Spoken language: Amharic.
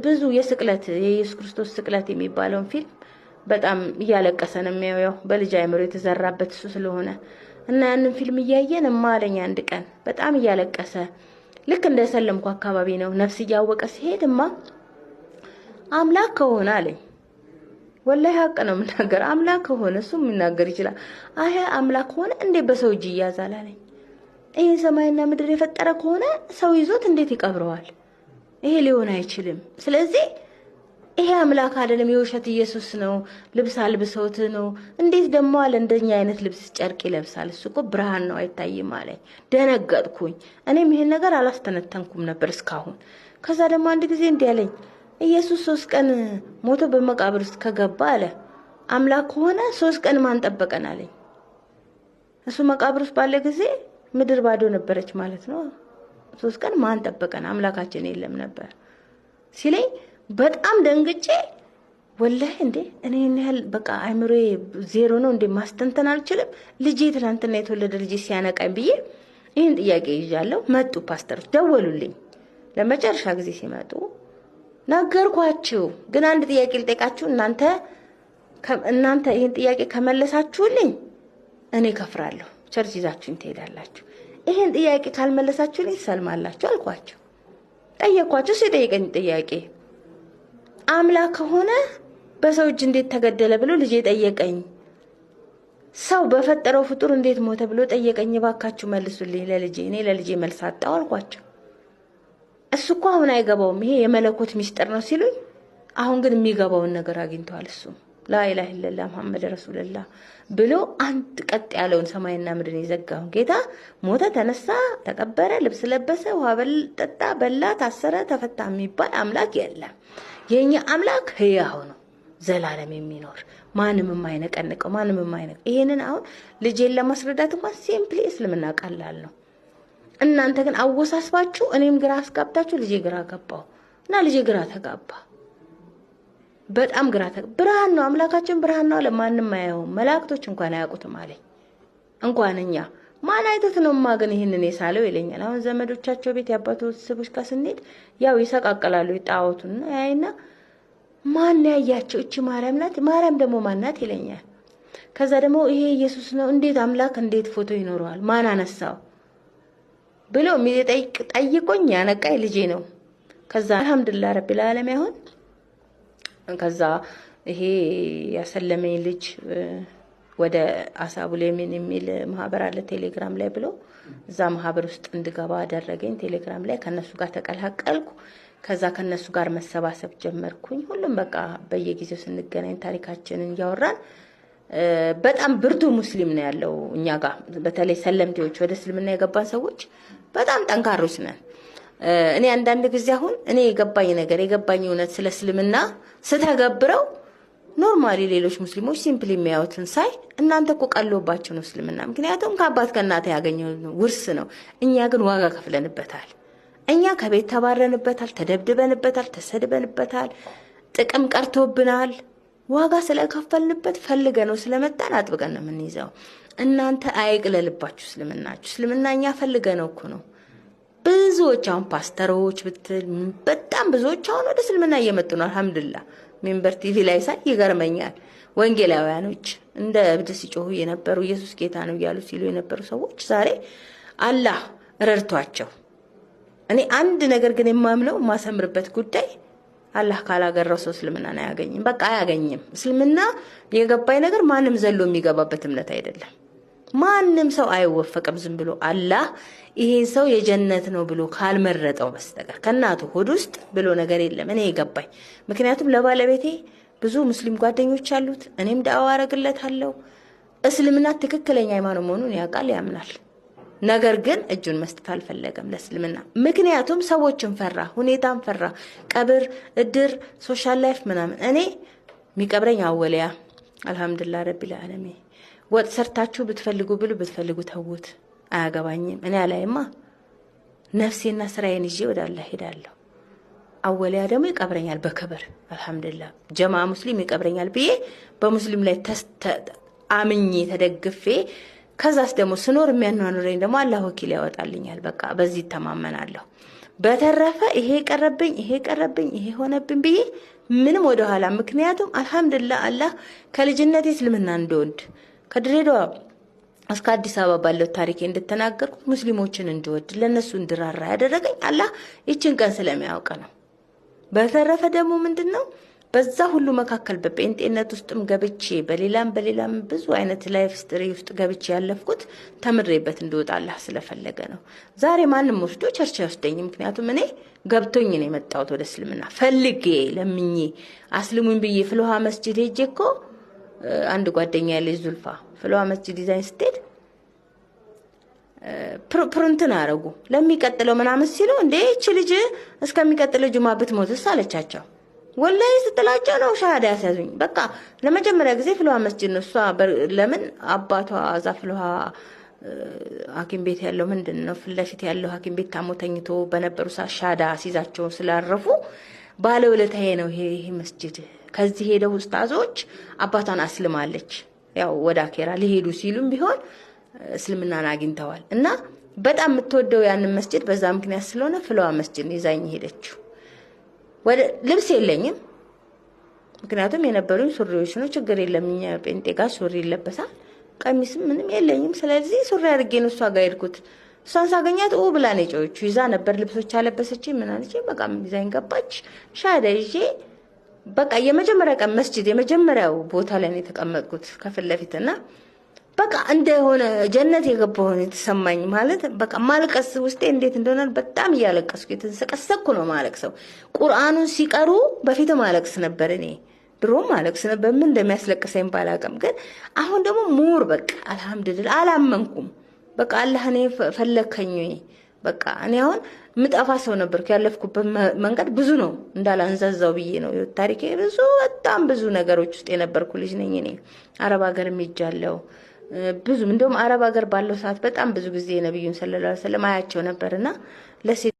ብዙ የስቅለት የኢየሱስ ክርስቶስ ስቅለት የሚባለውን ፊልም በጣም እያለቀሰ ነው የሚያየው፣ በልጅ አይምሮ የተዘራበት እሱ ስለሆነ። እና ያንን ፊልም እያየን እማ አለኝ አንድ ቀን በጣም እያለቀሰ፣ ልክ እንደሰለምኩ አካባቢ ነው፣ ነፍስ እያወቀ ሲሄድ፣ እማ አምላክ ከሆነ አለኝ። ወላሂ ሀቅ ነው የምናገር። አምላክ ከሆነ እሱ የሚናገር ይችላል። አይ አምላክ ከሆነ እንዴት በሰው እጅ ይያዛል አለኝ። ይሄ ሰማይና ምድር የፈጠረ ከሆነ ሰው ይዞት እንዴት ይቀብረዋል? ይሄ ሊሆን አይችልም። ስለዚህ ይሄ አምላክ አይደለም፣ የውሸት ኢየሱስ ነው። ልብስ አልብሰውት ነው። እንዴት ደግሞ አለ እንደኛ አይነት ልብስ ጨርቅ ይለብሳል? እሱ እኮ ብርሃን ነው አይታይም አለኝ። ደነገጥኩኝ። እኔም ይሄን ነገር አላስተነተንኩም ነበር እስካሁን። ከዛ ደግሞ አንድ ጊዜ እንዲህ አለኝ፣ ኢየሱስ 3 ቀን ሞቶ በመቃብር ውስጥ ከገባ አለ፣ አምላክ ከሆነ 3 ቀን ማን ጠበቀን አለኝ። እሱ መቃብር ውስጥ ባለ ጊዜ ምድር ባዶ ነበረች ማለት ነው። 3 ቀን ማን ጠበቀን? አምላካችን የለም ነበር ሲለኝ በጣም ደንግጬ፣ ወላሂ እንዴ እኔ ያህል በቃ አይምሮዬ ዜሮ ነው እንዴ፣ ማስተንተን አልችልም። ልጄ ትናንትና የተወለደ ልጄ ሲያነቃኝ ብዬ ይህን ጥያቄ ይዣለሁ። መጡ ፓስተሮች፣ ደወሉልኝ። ለመጨረሻ ጊዜ ሲመጡ ነገርኳችሁ። ግን አንድ ጥያቄ ልጠይቃችሁ። እናንተ ይህን ጥያቄ ከመለሳችሁልኝ እኔ ከፍራለሁ፣ church ይዛችሁኝ ትሄዳላችሁ። ይህን ጥያቄ ካልመለሳችሁልኝ ትሰልማላችሁ አልኳቸው። ጠየኳቸው። እሱ የጠየቀኝ ጥያቄ አምላክ ከሆነ በሰው እጅ እንዴት ተገደለ ብሎ ልጄ ጠየቀኝ። ሰው በፈጠረው ፍጡር እንዴት ሞተ ብሎ ጠየቀኝ። እባካችሁ መልሱልኝ ለልጄ፣ እኔ ለልጄ መልስ አጣሁ አልኳቸው። እሱ እኮ አሁን አይገባውም፣ ይሄ የመለኮት ሚስጥር ነው ሲሉኝ፣ አሁን ግን የሚገባውን ነገር አግኝተዋል። እሱም ላኢላሀ ኢለላህ መሐመድ ረሱልላህ ብሎ አንድ ቀጥ ያለውን ሰማይና ምድርን የዘጋውን ጌታ ሞተ፣ ተነሳ፣ ተቀበረ፣ ልብስ ለበሰ፣ ውሃ ጠጣ፣ በላ፣ ታሰረ፣ ተፈታ የሚባል አምላክ የለም። የኛ አምላክ ህያው ነው፣ ዘላለም የሚኖር፣ ማንም የማይነቀንቀው፣ ማንም የማይነቅ። ይሄንን አሁን ልጄን ለማስረዳት እንኳን simply እስልምና ቀላል ነው። እናንተ ግን አወሳስባችሁ እኔም ግራ አስጋብታችሁ ልጄ ግራ ገባው እና ልጄ ግራ ተጋባ። በጣም ግራ ብርሃን ነው አምላካችን፣ ብርሃን ነው አለ። ማንም አያየውም፣ መላእክቶች እንኳን አያውቁትም አለኝ። እንኳን እኛ ማን አይቶት ነው ማ ግን ይህንን የሳለው ይለኛል። አሁን ዘመዶቻቸው ቤት የአባቱ ቤተሰቦች ጋር ስንሄድ ያው ይሰቃቀላሉ ጣዖቱን ያይና ማን ያያቸው? እቺ ማርያም ናት፣ ማርያም ደግሞ ማን ናት ይለኛል። ከዛ ደግሞ ይሄ ኢየሱስ ነው፣ እንዴት አምላክ እንዴት ፎቶ ይኖረዋል? ማን አነሳው ብሎ የሚጠይቅ ጠይቆኝ ያነቃኝ ልጄ ነው። ከዛ አልሐምዱሊላህ ረቢል ዓለሚን አሁን ከዛ ይሄ ያሰለመኝ ልጅ ወደ አሳቡል የሚን የሚል ማህበር አለ ቴሌግራም ላይ ብሎ እዛ ማህበር ውስጥ እንድገባ አደረገኝ። ቴሌግራም ላይ ከነሱ ጋር ተቀላቀልኩ። ከዛ ከነሱ ጋር መሰባሰብ ጀመርኩኝ። ሁሉም በቃ በየጊዜው ስንገናኝ ታሪካችንን እያወራን፣ በጣም ብርቱ ሙስሊም ነው ያለው እኛ ጋር። በተለይ ሰለምቴዎች፣ ወደ እስልምና የገባን ሰዎች በጣም ጠንካሮች ነን። እኔ አንዳንድ ጊዜ አሁን እኔ የገባኝ ነገር፣ የገባኝ እውነት ስለ እስልምና ስተገብረው normally ሌሎች ሙስሊሞች simply የሚያዩትን ሳይ እናንተ እኮ ቀሎባቸው ነው እስልምና። ምክንያቱም ከአባት ከእናት ያገኘው ውርስ ነው። እኛ ግን ዋጋ ከፍለንበታል። እኛ ከቤት ተባረንበታል፣ ተደብድበንበታል፣ ተሰድበንበታል፣ ጥቅም ቀርቶብናል። ዋጋ ስለከፈልንበት ፈልገን ነው ስለመጣን አጥብቀን ነው የምንይዘው። እናንተ አይቅለልባችሁ እስልምናችሁ። እስልምና እኛ ፈልገን ነው እኮ ነው። ብዙዎች አሁን ፓስተሮች ብትል በጣም ብዙዎች አሁን ወደ እስልምና እየመጡ ነው። አልሐምዱሊላህ ሚንበር ቲቪ ላይ ሳይ ይገርመኛል። ወንጌላውያኖች እንደ እብድ ሲጮሁ የነበሩ፣ ኢየሱስ ጌታ ነው እያሉ ሲሉ የነበሩ ሰዎች ዛሬ አላህ ረድቷቸው። እኔ አንድ ነገር ግን የማምነው የማሰምርበት ጉዳይ አላህ ካላገራው ሰው እስልምናን አያገኝም። በቃ አያገኝም። እስልምና የገባኝ ነገር ማንም ዘሎ የሚገባበት እምነት አይደለም። ማንም ሰው አይወፈቅም ዝም ብሎ፣ አላህ ይሄን ሰው የጀነት ነው ብሎ ካልመረጠው በስተቀር ከእናቱ ሆድ ውስጥ ብሎ ነገር የለም። እኔ የገባኝ ምክንያቱም ለባለቤቴ ብዙ ሙስሊም ጓደኞች አሉት። እኔም ዳዋ አረግለታለሁ። እስልምና ትክክለኛ ሃይማኖት መሆኑን ያውቃል፣ ያምናል። ነገር ግን እጁን መስጠት አልፈለገም ለእስልምና። ምክንያቱም ሰዎችን ፈራ፣ ሁኔታን ፈራ፣ ቀብር፣ እድር፣ social life ምናምን። እኔ የሚቀብረኝ አወሊያ አልሐምዱሊላህ ረቢል ዓለሚን። ወጥ ሰርታችሁ ብትፈልጉ ብሉ፣ ብትፈልጉ ተዉት፣ አያገባኝም። እኔ አላይማ፣ ነፍሴና ስራዬን ይዤ ወደ አላህ ሄዳለሁ። አወሊያ ደግሞ ይቀብረኛል በክብር አልሐምዱሊላህ። ጀማ ሙስሊም ይቀብረኛል ብዬ በሙስሊም ላይ አምኜ ተደግፌ፣ ከዛስ ደግሞ ስኖር የሚያኗኑረኝ ደግሞ አላህ ወኪል ያወጣልኛል። በቃ በዚህ እተማመናለሁ። በተረፈ ይሄ ቀረብኝ፣ ይሄ ቀረብኝ፣ ይሄ ሆነብኝ ብዬ ምንም ወደኋላ፣ ምክንያቱም አልሐምዱሊላህ አላህ ከልጅነቴ እስልምና እንደወድ ከድሬዳዋ እስከ አዲስ አበባ ባለው ታሪኬ እንደተናገርኩት ሙስሊሞችን እንድወድ ለነሱ እንድራራ ያደረገኝ አላህ ይችን ቀን ስለሚያውቅ ነው። በተረፈ ደግሞ ምንድነው በዛ ሁሉ መካከል በጴንጤነት ውስጥም ገብቼ በሌላም በሌላም ብዙ አይነት life story ውስጥ ገብቼ ያለፍኩት ተምሬበት እንድወጣ አላህ ስለፈለገ ነው። ዛሬ ማንም ወስዶ church አይወስደኝም። ምክንያቱም እኔ ገብቶኝ ነው የመጣሁት ወደ እስልምና ፈልጌ ለምኜ አስልሙኝ ብዬ ፍልውሃ መስጂድ ሄጄ እኮ አንድ ጓደኛ ያለች ዙልፋ ፍልውሃ መስጂድ ይዛኝ ስትሄድ ፕሩንትን አረጉ ለሚቀጥለው ምናምን ሲሉ እንዴ እቺ ልጅ እስከሚቀጥለው ጁማ ብትሞትስ አለቻቸው። ወላሂ ስትላቸው ነው ሻሃዳ ያስያዙኝ። በቃ ለመጀመሪያ ጊዜ ፍልውሃ መስጂድ ነው። እሷ ለምን አባቷ እዛ ፍልውሃ ሐኪም ቤት ያለው ምንድን ነው ፊት ለፊት ያለው ሐኪም ቤት ታሞ ተኝቶ በነበሩ ሰዓት ሻሃዳ ሲይዛቸው ስላረፉ ባለውለታዬ ነው ይሄ መስጂድ። ከዚህ ሄደው ኡስታዞች አባቷን አስልማለች። ያው ወደ አኬራ ሊሄዱ ሲሉም ቢሆን እስልምናን አግኝተዋል። እና በጣም የምትወደው ያንን መስጂድ በዛ ምክንያት ስለሆነ ፍልውሃ መስጂድ ነው ይዛኝ ሄደችው። ወደ ልብስ የለኝም፣ ምክንያቱም የነበሩኝ ሱሪዎች ነው። ችግር የለም እኛ ጴንጤ ጋር ሱሪ ይለበሳል። ቀሚስም ምንም የለኝም። ስለዚህ ሱሪ አድርጌ ነው እሷ ጋር ሄድኩት። እሷን ሳገኛት ኡ ብላ ነው የጮኸችው። ይዛ ነበር ልብሶች አለበሰችኝ ምን አለች፣ በቃ ይዛኝ ገባች። ሻሃዳ ይዤ በቃ የመጀመሪያ ቀን መስጂድ የመጀመሪያው ቦታ ላይ ነው የተቀመጥኩት ከፊት ለፊት እና በቃ እንደሆነ ጀነት የገባሁ ነው የተሰማኝ። ማለት በቃ ማልቀስ ውስጤ እንዴት እንደሆነ በጣም እያለቀስኩ የተንሰቀሰቅኩ ነው ማለቅሰው። ቁርአኑን ሲቀሩ በፊት ማለቅስ ነበር፣ እኔ ድሮ ማለቅስ ነበር። ምን እንደሚያስለቅሰኝ ባላውቅም፣ ግን አሁን ደግሞ more በቃ አልሐምዱሊላህ አላመንኩም። በቃ አላህ እኔ ፈለከኝ። በቃ እኔ አሁን ምጠፋ ሰው ነበርኩ። ያለፍኩበት መንገድ ብዙ ነው እንዳላንዛዛው ብዬ ነው ታሪኬ። ብዙ በጣም ብዙ ነገሮች ውስጥ የነበርኩ ልጅ ነኝ እኔ። አረብ ሀገር ሄጃለሁ። ብዙ እንደውም አረብ ሀገር ባለው ሰዓት በጣም ብዙ ጊዜ ነብዩን ሰለላሁ ዐለይሂ ወሰለም አያቸው ነበርና ለሴት